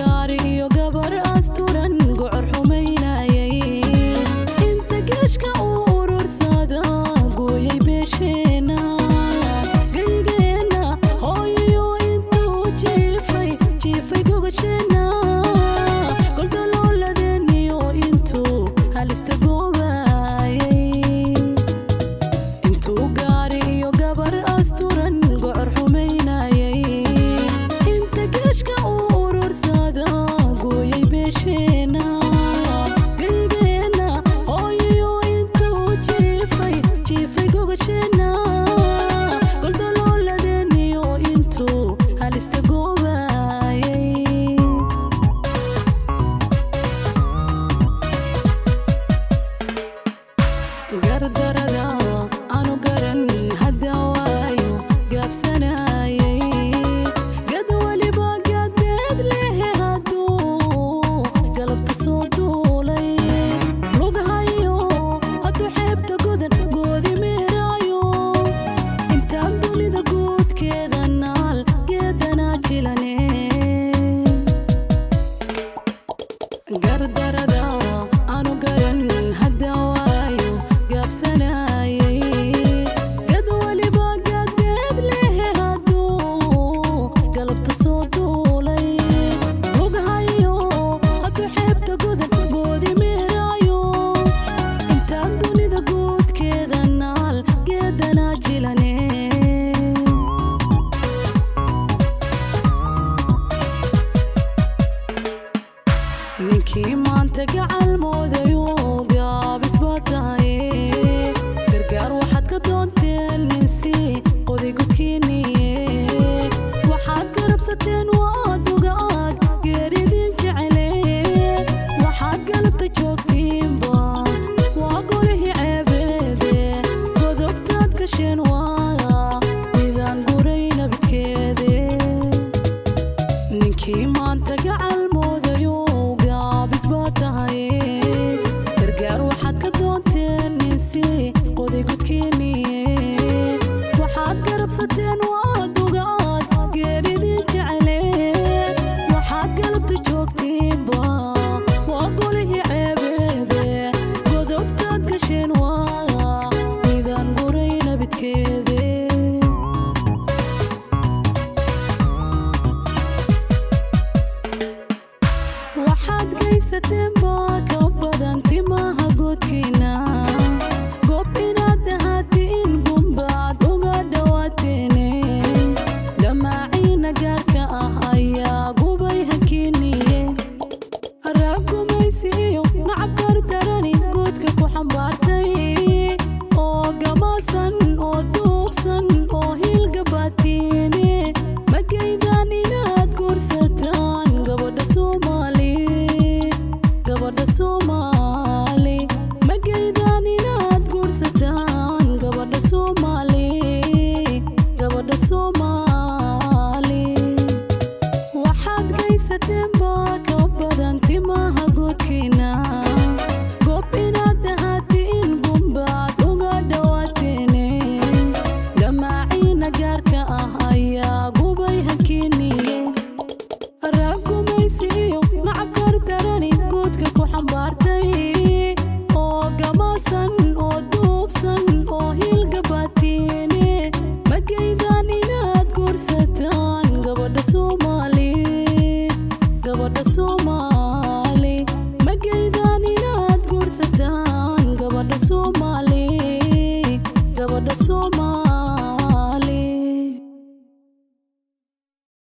Gaari iyo gabar asturan gocor xumaynayay, inta geeshka uu urursada gooyay beesheena gaygeena hooyayo, intuu jiifay jiifay gogosheena goldalooladeeniyo, intuu halista goobayay. Intuu gaari iyo gabar asturan gocor xumaynayay, inta geeshka uu urursada gooyay beesheena gaygeena hooyayo, intuu jiifay jiifay gogosheena goldalooladeeniyo, intuu halista goobayay. Gardarada aanu garan hadda waayo gaabsanayay, gad waliba gadeed lehe hadduu galabta soo duulay, lughayo hadduu xeebta godan goodi meeraayo, intaan dunida guudkeeda naal geedana jilane. Gardarada aanu garan hadda waayo gaabsanayay, gad waliba gadeed lehe hadduu galabta soo duulay, lughayo hadduu xeebta godan goodi meeraayo, intaan dunida guudkeeda naal geedana jilane. Ninkii maanta gacal moodayo gaabis baa tahay, gargaar waxaad ka doonteen ninsi qoday gudkiiniye, waxaad garabsateen waa dugaag geeridin jecele, waxaad galabta joogtiinba waa golihii ceebeede, godobtaad gasheen waa midaan gurayna bidkeede. Ninkii maanta gacal moodayo gaabis baa tahay, gargaar waxaad ka doonteen ninsi qoday gudkiiniye, waxaad garabsateen waa dugaag geeridin jecele, waxaad galabta joogtiinba waa golihii ceebeede, godobtaad gasheen waa midaan gurayna bidkeede. Waxaad gaysateen baa ka badan timaha godkiina, goob inaad ahaatiin gumbaad uga dhawaateene, dhamaaciina gaarka ah ayaa gubay hakiiniye, raabgumaysi iyo nacab gardarani guudka ku xambaartay, oo gamaasan oo duubsan oo hilgabaatiine, magaydaan inaad guursataan gabadha Soomaali, gabadha Soomaali, magaydaan inaad guursataan gabadha Soomaali, gabadha Soomaali. Waxaad gaysateen baa ka badan timaha godkiina, goob inaad ahaatiin gumbaad uga dhawaateene, dhamaaciina gaarka ah ayaa gubay hakiiniye, raabgumaysi iyo nacab gardarani guudka ku xambaartay, oo gamaasan oo duubsan oo hilgabaatiine, magaydaan inaad guursataan gabadha Soomaali, gabadha Soomaali, magaydaan inaad guursataan gabadha Soomaali, gabadha Soomaali.